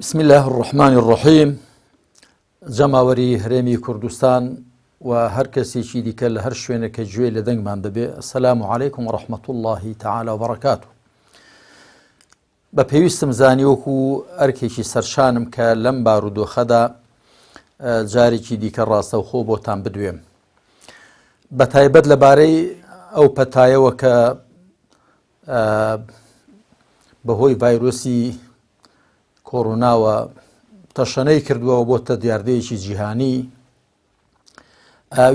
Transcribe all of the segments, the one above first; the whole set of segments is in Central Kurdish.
بسم الله الرحمن الرحیم جەماوەری هەرێمی کوردستان و هەر کەسێکی دیکە لە هەر شوێنێک کە گوێ لە دەنگمان دەبێ السلام علیکم و رحمة الله تعالی و بەرەکاته. بە پێویستم زانی وەکو ئەرکێکی سەرشانم کە لەم بارودۆخەدا جارێکی دیکە ڕاستەوخۆ بۆتان بدوێم بە تایبەت لەبارەی ئەو پەتایەوە کە بەهۆی ڤایرۆسی کۆرۆناوە تەشەنەی کردووە بۆتە دیاردەیەکی جیهانی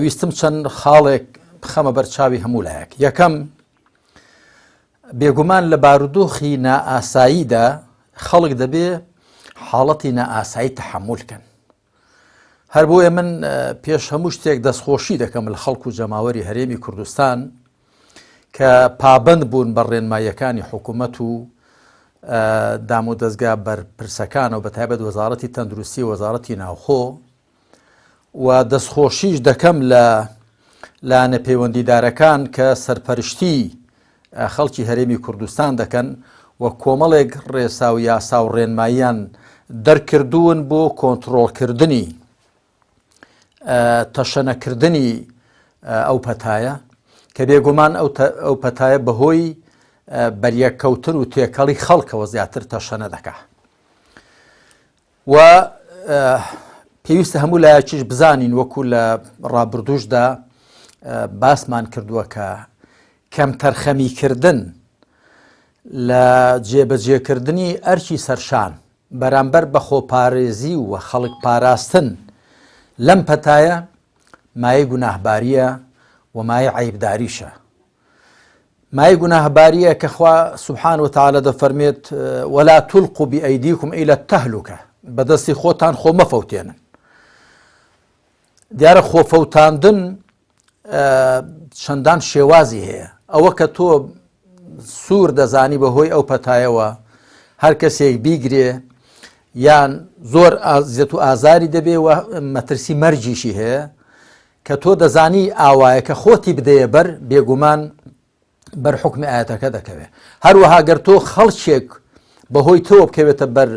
ویستم چەند خاڵێک بخەمە بەر چاوی هەموو لایەک یەکەم بێگومان لە بارودۆخی نائاساییدا خەڵک دەبێ حاڵەتی نائاسایی تەحمل کەن هەر بۆیە من پێش هەموو شتێک دەستخۆشی دەکەم لە خەڵک و جەماوەری هەرێمی کوردستان کە پابند بوون بە ڕێنماییەکانی حکوومەت و دام و دەستگا بەرپرسەکان و بە تایبەت وەزارەتی تەندروستی وەزارەتی ناوخۆ و دەستخۆشیش دەکەم لە لایەنە پەیوەندیدارەکان کە سەرپەرشتی خەڵکی هەرێمی کوردستان دەکەن و کۆمەڵێک ڕێسا و یاسا و ڕێنماییان دەرکردوون بۆ کۆنتترۆڵکردنی تەشەنەکردنی ئەو پەتایە کە بێگومان ئەو پەتایە بەهۆی بەریەککەوتن و تێکەڵی خەڵکەوە زیاتر تەشەنە دەکا. و پێویستە هەموو لایەکیش بزانین وەکو لە ڕابردووشدا باسمان کردووە کە کەمتەرخەمیکردن لە جێبەجێکردنی ئەرکی سەرشان بەرامبەر بە خۆپارێزی و خەڵک پاراستن لەم پەتایە مایەی گوناهباریە و مایەی عەیبداریشە. مایەی گوناهباریە کە خوا سبحان وتعالی دەفەرمێت ولا تلقوا بأيديكم إلى التهلكة بەدەستی خۆتان خۆ مەفەوتێنن. دیارە خۆفەوتاندن چەندان شێوازی هەیە ئەوە کە تۆ سوور دەزانی بە هۆی ئەو پەتایەوە هەر کەسێک بیگرێ یان زۆر ئازیەت و ئازاری دەبێ و مەترسی مەرگیشی هەیە کە تۆ دەزانی ئاوایە کە خۆتی بدەیە بەر بێگومان بەر حکمی ئاەتەکە دەکەوێت هەروەها گەر تۆ خەڵکێک بەهۆی تۆ بکەوێتە بەر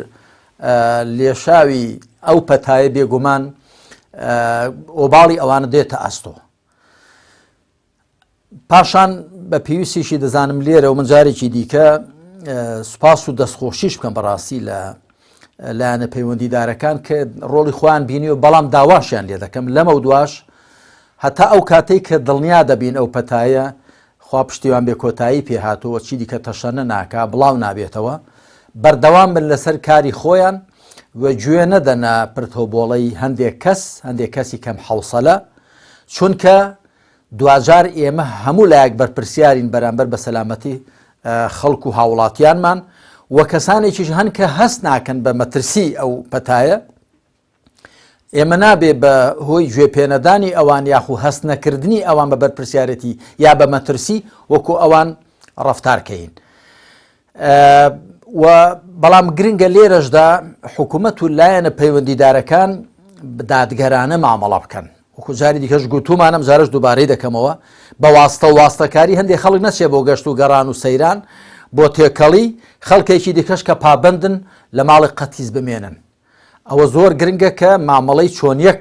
لێشاوی ئەو پەتایە بێگومان ئۆباڵی ئەوانە دێتە ئەستۆ پاشان بە پێویستیشی دەزانم لێرە و من جارێکی دیکە سوپاس و دەستخۆشیش بکەم بەڕاستی لە لایەنە پەیوەندیدارەکان کە ڕۆڵی خۆیان بینی و بەڵام داواشیان لێ دەکەم لەمە دواش هەتا ئەو کاتێک کە دڵنیا دەبین ئەو پەتایە خوا پشتیوان بێ کۆتایی پێهاتووە چی دیکە تەشەنە ناکا بڵاو نابێتەوە بەردەوام بن لەسەر کاری خۆیان و گوێ نەدەنە پرتۆبۆڵەی هەندێک کەس هەندێک کەسی کەم حەوسەلە چونکە دواجار ئێمە هەموو لایەک بەرپرسیارین بەرامبەر بە سەلامەتی خەڵک و هاوڵاتیانمان و کەسانێکیش هەن کە هەست ناکەن بە مەترسی ئەو پەتایە ئێمە نابێ بە هۆی گوێپێنەدانی ئەوان یاخو هەست نەکردنی ئەوان بە بەرپرسیارەتی یا بە مەترسی وەکو ئەوان ڕفتارکەین. و بەڵام گرنگە لێرەشدا حکوومەت و لایەنە پەیوەندیدارەکان دادگەرانە مامەڵە بکەن وەکو جاری دیکەش گوتومانم جارش دووبارەی دەکەمەوە بە واستە و واستەکاری هەندێک خەڵک نەچێ بۆ گەشت و گەڕان و سەیران بۆ تێکەڵی خەڵکێکی دیکەش کە پابندن لە ماڵی قەتیس بمێنن ئەوە زۆر گرنگە کە مامەڵەی چۆنیەک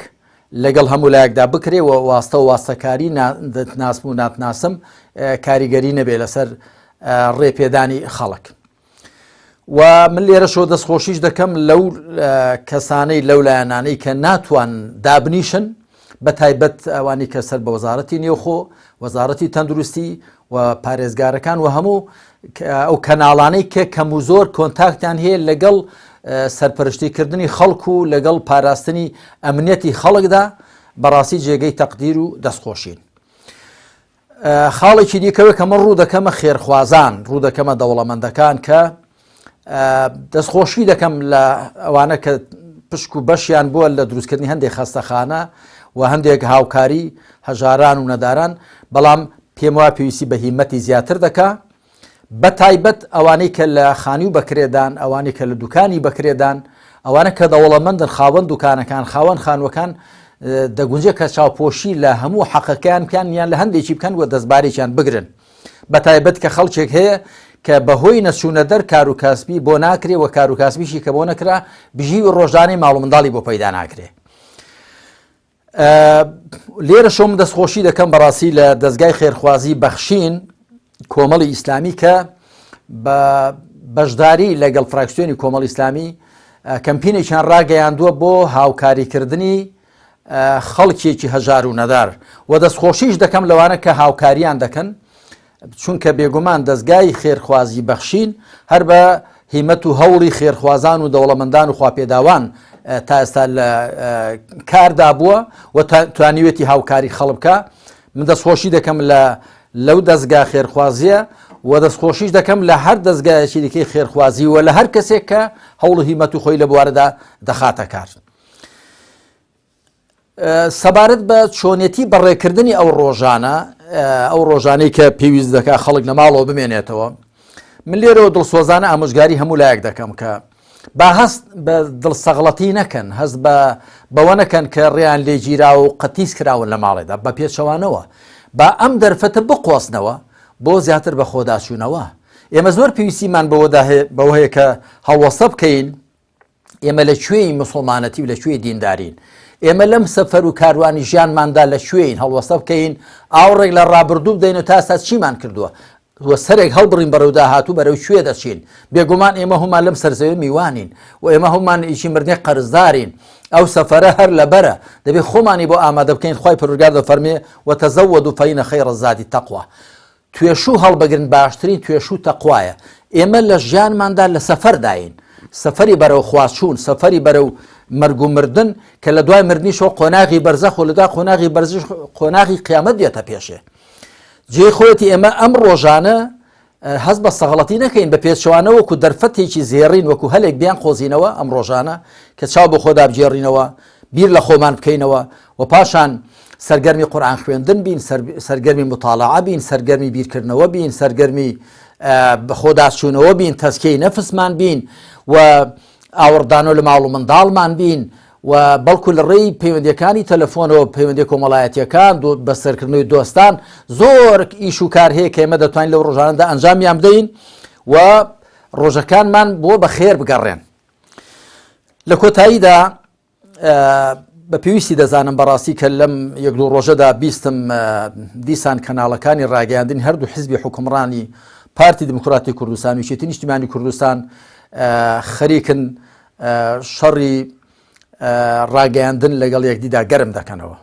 لەگەڵ هەموو لایەکدا بکرێ و واستە و واستەکاری دەتناسم و ناتناسم کاریگەری نەبێ لەسەر ڕێپێدانی خەڵک. و من لێرەشەوە دەستخۆشیش دەکەم لەو کەسانەی لەو لایەنانەی کە ناتوان دابنیشن بە تایبەت ئەوانی کە سەر بە وەزارەتی نێوخۆ، وەزارەتی تەندروستی و پارێزگارەکان و هەموو ئەو کەناڵانەی کە کەم و زۆر کۆنتاکتیان هەیە لەگەڵ سەرپەرشتیکردنی خەڵک و لەگەڵ پاراستنی ئەمنیەتی خەڵکدا بەڕاستی جێگەی تەقدیر و دەستخۆشین. خاڵێکی دیکەوە کە من ڕوو دەکەمە خێرخوازان ڕوو دەکەمە دەوڵەمەندەکان کە دەستخۆشی دەکەم لە ئەوانە کە پشک و بەشیان بووە لە دروستکردنی هەندێک خەستەخانە و هەندێک هاوکاری هەژاران و نەداران بەڵام پێم وا پێویستی بە هیمەتی زیاتر دەکا بە تایبەت ئەوانەی کە لە خانی و بەکرێدان ئەوانەی کە لە دوکانی بەکرێدان ئەوانە کە دەوڵەمەندن خاوەن دوکانەکان خاوەن خانوەکان دەگونجێ کە چاوپۆشی لە هەموو حەقەکەیان بکەن یان لە هەندێکی بکەن و دەستبارێکیان بگرن بە تایبەت کە خەڵکێک هەیە کە بەهۆی نەچوونە دەر کار و کاسبی بۆ ناکرێ و کار و کاسبیشی کە بۆ نەکرا بژیوی ڕۆژانەی ماڵ و منداڵی بۆ پەیدا ناکرێ. لێرەشەوە من دەستخۆشی دەکەم بەڕاستی لە دەستگای خێرخوازی بەخشین کۆمەڵی ئیسلامی کە بە بەشداری لەگەڵ فراکسیۆنی کۆمەڵی ئیسلامی کەمپینێکیان ڕاگەیاندووە بۆ هاوکاریکردنی خەڵکێکی هەژار و نەدار و دەستخۆشیش دەکەم لەوانە کە هاوکاریان دەکەن چونکە بێگومان دەزگای خێرخوازی بەخشین هەر بە هیمەت و هەوڵی خێرخوازان و دەوڵەمەندان و خواپێداوان تا ئێستا لە کاردا بووە و توانیوێتی هاوکاری خەڵک بکا. من دەستخۆشی دەکەم لە لەو دەزگا خێرخوازیە و دەستخۆشیش دەکەم لە هەر دەزگایەکی دیکەی خێرخوازی و لە هەر کەسێک کە هەوڵ و هیمەت و خۆی لە بوارەدا دەخاتە کار. سەبارەت بە چۆنێتی بەڕێکردنی ئەو ڕۆژانە ئەو ڕۆژانەی کە پێویست دەکات خەڵک لە ماڵەوە بمێنێتەوە من لێرەوە دڵسۆزانە ئامۆژگاری هەموو لایەک دەکەم کە با هەست بە دڵسەغڵەتی نەکەن هەست بە بەوە نەکەن کە ڕێیان لێگیرا و قەتیس کراون لە ماڵێدا بە پێچەوانەوە با ئەم دەرفەتە بقۆزنەوە بۆ زیاتر بە خۆداچوونەوە ئێمە زۆر پێویستیمان بەوەدا بەوە هەیە کە هەڵوەستە بکەین ئێمە لە کوێی مسوڵمانەتی و لە کوێی دیندارین؟ ئێمە لەم سەفەر و کاروانی ژیانماندا لە کوێین؟ هەڵوەستە بکەین، ئاوڕێک لە ڕابردوو بدەین و تا ئێستا چیمان کردووە و سەرێک هەڵبڕین بەرەو داهاتوو بەرەو کوێ دەچین؟ بێگومان ئێمە هەموومان لەم سەرزەویە میوانین و ئێمە هەموومان ئیشی مردنی قەرزدارین. ئەو سەفەرە هەر لەبەرە، دەبێ خۆمانی بۆ ئامادە بکەین، خوای پەروەردگار دەفەرموێ، وتزودوا فإن خیر الزاد التقوی. توێشوو هەڵبگرن باشترین توێشوو تەقوایە ئێمە لە ژیانماندا لە سەفەرداین سەفەری بەرەو خواچوون سەفەری بەرەو مەرگ و مردن کە لە دوای مردنیشەوە قۆناغی بەرزەخ و لە دوای قۆناغی بەرزش قۆناغی قیامەت دێتە پێشێ جێی خۆیەتی ئێمە ئەم ڕۆژانە هەست بە سەغڵەتی نەکەین بە پێچەوانە وەکو دەرفەتێکی زێڕین وەکو هەلێک بیان قۆزینەوە ئەم ڕۆژانە کە چاو بە خۆدا بگێڕینەوە بیر لە خۆمان بکەینەوە و پاشان سەرگەرمی قورئان خوێندن بین، سەرگەرمی موتاڵەعە بین، سەرگەرمی بیرکردنەوە بین، سەرگەرمی بەخۆداچوونەوە بین، تەزکیەی نەفسمان بین و ئاوڕدانەوە لە ماڵ و منداڵمان بین و بەڵکو لە ڕێی پەیوەندیەکانی تەلەفۆنەوە پەیوەندی کۆمەڵایەتیەکان بەسەرکردنەوەی دۆستان زۆر ئیش و کار هەیە کە ئێمە دەتوانین لەو ڕۆژانەدا ئەنجامیان بدەین و ڕۆژەکانمان بۆ بەخێر بگەڕێن. لە کۆتاییدا بە پێویستی دەزانم بەڕاستی کە لەم یەک دوو ڕۆژەدا بیستم دیسان کەناڵەکانی ڕاگەیاندنی هەردوو حزبی حکومڕانی پارتی دیموکراتی کوردستان و یەکێتی نیشتیمانی کوردستان خەریکن شەڕی ڕاگەیاندن لەگەڵ یەکدیدا گەرم دەکەنەوە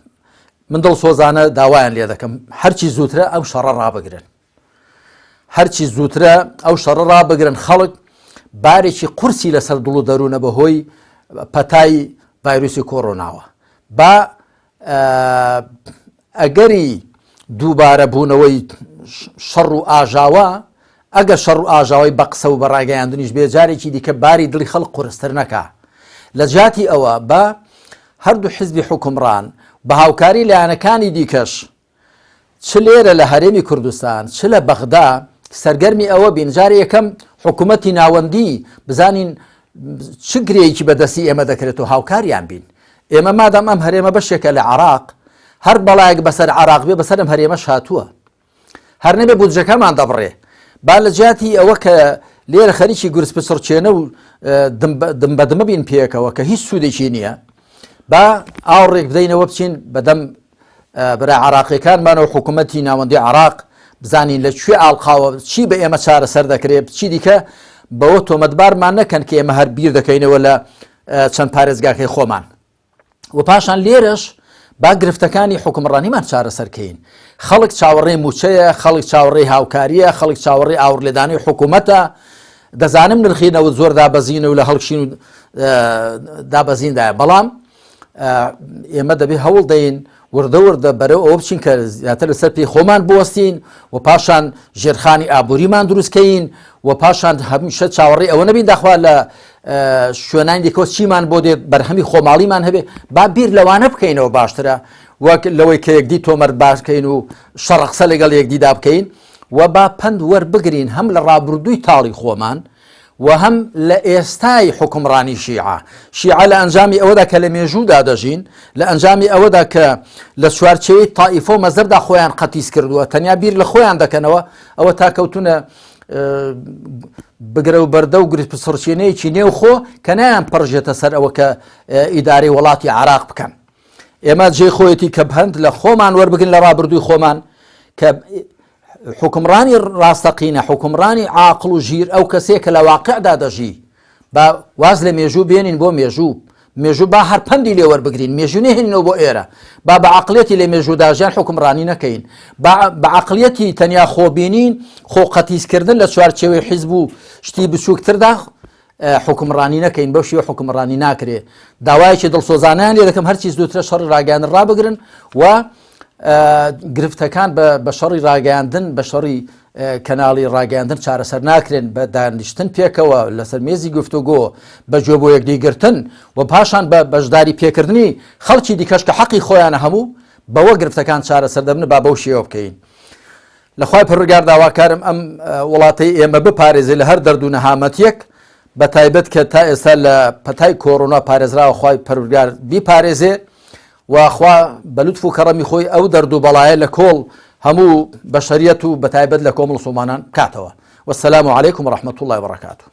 من دڵسۆزانە داوایان لێ دەکەم هەرچی زووترە ئەم شەڕە ڕابگرن هەرچی زووترە ئەو شەڕە ڕابگرن خەڵک بارێکی قورسی لەسەر دڵ و دەروونە بەهۆی پەتای ڤایرۆسی کۆرۆناوە با ئەگەری دووبارە بوونەوەی شەڕ و ئاژاوە ئەگەر شەڕ و ئاژاوەی بە قسە و بە ڕاگەیاندنیش بێ جارێکی دیکە باری دڵی خەڵک قورستر نەکا لە جیاتی ئەوە بە هەردوو حزبی حکومڕان بە هاوکاری لایەنەکانی دیکەش چ لێرە لە هەرێمی کوردستان چ لە بەغدا سەرگەرمی ئەوە بین جارێ یەکەم حکوومەتی ناوەندی بزانین چ گرەیەکی بەدەستی ئێمە دەکرێت و هاوکاریان بین ئێمە مادام ئەم هەرێمە بەشێکە لە عراق هەر بەڵایەک بەسەر عراق بێ بەسەر ئەم هەرێمەش هاتووە هەر نەبێ بودجەکەمان دەبڕێ با لە جیاتی ئەوە کە لێرە خەریکی گورز پچڕچێنە و دمبەدمە بین پێکەوە کە هیچ سوودێکی نییە با ئاوڕێک بدەینەوە بچین بەدەم برا عراقیەکانمان و حکوومەتی ناوەندی عراق بزانین لە کوێ ئاڵقاوە چی بە ئێمە چارەسەر دەکرێت چی دیکە بەوە تۆمەتبارمان نەکەن کە ئێمە هەر بیر دەکەینەوە لە چەند پارێزگاکەی خۆمان و پاشان لێرەش با گرفتەکانی حکومڕانیمان چارەسەرکەین خەڵک چاوەڕێی موچەیە خەڵک چاوەڕێی هاوکاریە خەڵک چاوەڕێی ئاوڕلێدانی حکوومەتە دەزانم نرخی نەوت زۆر دابەزینە و لە هەڵکشین و دابەزیندایە بەڵام ئێمە دەبێ هەوڵ دەین وردە وردە بەرەو ئەوە بچین کە زیاتر لەسەر پێی خۆمان بوەستین و پاشان ژێرخانی ئابووریمان دروستکەین و پاشان هەمیشە چاوەڕێی ئەوە نەبین داخوا لە شوێنانی دیکەوە چیمان بۆ دێت بەرهەمی خۆماڵیمان هەبێ با بیر لەوانە بکەینەوە باشترە وەک لەوەی کە یەکدی تۆمەر باشکەین و شەڕقسە لەگەڵ یەکدیدا بکەین و با پەند وەربگرین هەم لە ڕابردووی تاڵی خۆمان و هەم لە ئێستای حوکمڕانی شیعە. شیعە لە ئەنجامی ئەوەدا کە لە مێژوودا دەژین، لە ئەنجامی ئەوەدا کە لە چوارچێوەی تائیفە و مەزهەبدا خۆیان قەتیس کردووە، تەنیا بیر لە خۆیان دەکەنەوە، ئەوە تا کەوتوونە. بگرە و بەردە و گرفت پچڕچێنەیەکی نێوخۆ کە نایان پەڕژێتە سەر ئەوە کە ئیدارەی وڵاتی عراق بکەن. ئێمە جێی خۆیەتی کە پەند لە خۆمان وەربگرین لە ڕابردووی خۆمان کە حوکمڕانی ڕاستەقینە، حوکمڕانی عاقڵ و ژیر ئەو کەسەیە کە لە واقعدا دەژی. با واز لە مێژوو بێنین بۆ مێژوو. مێژوو با هەر پەندی لێ وەربگرین، مێژوو نەهێنینەوە بۆ ئێرە. با بە عەقڵیەتی لە مێژوودا ژیان حوکمڕانی نەکەین. با بە عەقڵیەتی تەنیا خۆبینین، خۆ قەتیسکردن لە چوارچێوەی حیزب و شتی بچووکتردا حوکمڕانی نەکەین، بەو شێوە حوکمڕانی ناکرێ. داوایەکی دڵسۆزانەیان لێ دەکەم هەرچی زووترە شەڕی ڕاگەیاندن ڕابگرن و گرفتەکان بە شەڕی ڕاگەیاندن بە شەڕی کەناڵی ڕاگەیاندن چارەسەر ناکرێن بە دانیشتن پێکەوە لەسەر مێزی گفتوگۆ بە گوێ بۆ یەکدی گرتن و پاشان بە بەشداری پێکردنی خەڵکی دیکەش کە حەقی خۆیانە هەموو بەوە گرفتەکان چارەسەر دەبن با بەو شێوە بکەین لە خوای پەروەردگار داواکارم ئەم وڵاتەی ئێمە بپارێزێ لە هەر دەرد و نەهامەتیەک بە تایبەت کە تا ئێستا لە پەتای کۆرۆنا پارێزراوە خوای پەروەردگار بیپارێزێ و خوا بە لوتف و کەڕەمی خۆی ئەو دەرد و بەڵایە لە کۆڵ هەموو بەشەریەت و بەتایبەت لە کۆ موسڵمانان بکاتەوە. والسلام علیکم ورحمة اللە وبرکاته.